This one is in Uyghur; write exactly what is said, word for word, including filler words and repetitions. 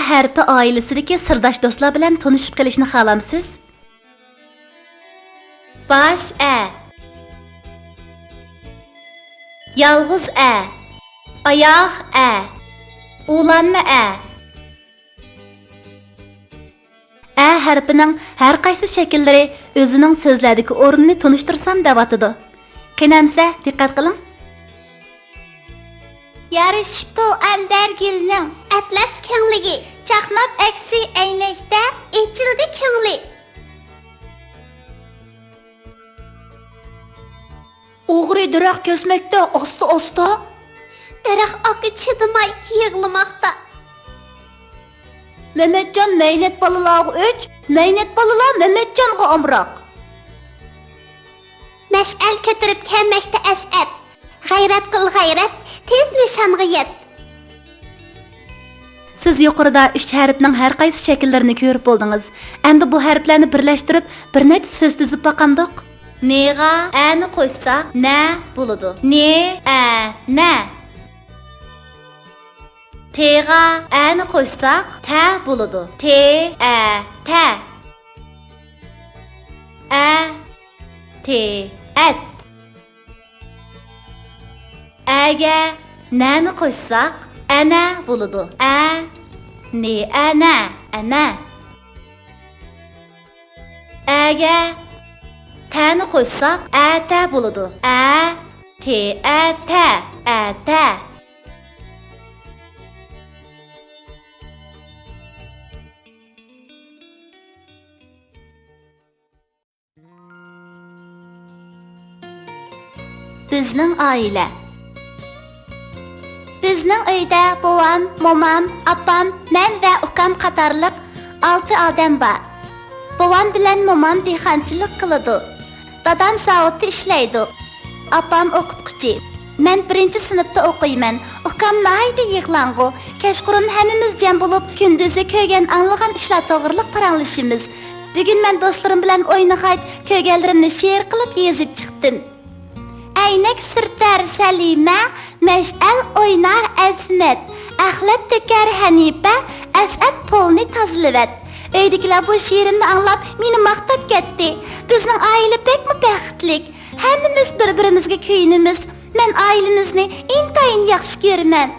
ھەرپى ئائىلىسىدىكى سىرداش دوستلار بىلەن تونۇشۇپ قېلىشنى خالامسىز؟ باش ئە. يالغۇز ئە. ئاياغ ئە. ئۇلانما ئە. ئە ھەرپىنىڭ ھەر قايسى شەكىللىرى ئۆزىنىڭ سۆزلەردىكى ئورنىنى تونۇشتۇرسام دەۋاتىدۇ. قېنى ئەمسە، دىققەت قىلىڭ. يارىشىپتۇ ئەمبەر گۈلنىڭ ئەتلەس كۆڭلىگە، چاقناپ ئەكسى ئەينەكتە ئېچىلدى كۆڭلى. ئوغرى دەرەخ كەسمەكتە ئاستا-ئاستا. دەرەخ ئاكا چىدىماي يىغلىماقتا. مەمەتجان مەينەت بالىلارغا ئۆچ، مەينەت بالىلار مەمەتجانغا ئامراق. مەشئەل كۆتۈرۈپ كەلمەكتە ئەسئەت. غەيرەت قىل، غەيرەت، تېز نىشانغا يەت. سىز يۇقىرىدا ئۈچ ھەرپنىڭ ھەر قايسى شەكىللىرىنى كۆرۈپ بولدىڭىز. ئەمدى بۇ ھەرپلەرنى بىرلەشتۈرۈپ، بىر نەچچە سۆز تۈزۈپ باقامدۇق؟ نىغا ئەنى قوشساق، نە بولىدۇ. نى، ئە، نە. تېغا ئەنى قوشساق، تە بولىدۇ. تې، ئە، تە. ئە، تې، ئەت. ئەگە نەنى قوشساق، ئەنە بولىدۇ. ئە، نى، ئەنە، ئەنە. ئەگە تەنى قوشساق، ئەتە بولىدۇ. ئە، تې، ئەتە، ئەتە. بىزنىڭ ئائىلە. بىزنىڭ ئۆيدە بوۋام، مومام، ئاپام، مەن ۋە ئۇكام قاتارلىق ئالتە ئادەم بار. بوۋام بىلەن مومام دېھقانچىلىق قىلىدۇ. دادام زاۋۇتتا ئىشلەيدۇ. ئاپام ئوقۇتقۇچى. مەن بىرىنچى سىنىپتا ئوقۇيمەن. ئۇكام ناھايىتى يىغلاڭغۇ. كەچقۇرۇن ھەممىمىز جەم بولۇپ، كۈندۈزى كۆرگەن، ئاڭلىغان ئىشلار توغرىلىق پاراڭلىشىمىز. بۈگۈن مەن دوستلىرىم بىلەن ئوينىغاچ، كۆرگەنلىرىمنى شېئىر قىلىپ يېزىپ چىقتىم. ئەينەك سۈرتەر سەلىمە، مەشئەل ئوينار ئەزىمەت، ئەخلەت تۆكەر ھەنىپە، ئەسئەت پولنى تازىلىۋەت. ئۆيدىكىلەر بۇ شېئىرىمنى ئاڭلاپ، مېنى ماختاپ كەتتى. بىزنىڭ ئائىلە بەكمۇ بەختلىك. ھەممىمىز بىر-بىرىمىزگە كۆيۈنىمىز. مەن ئائىلىمىزنى ئىنتايىن ياخشى كۆرىمەن.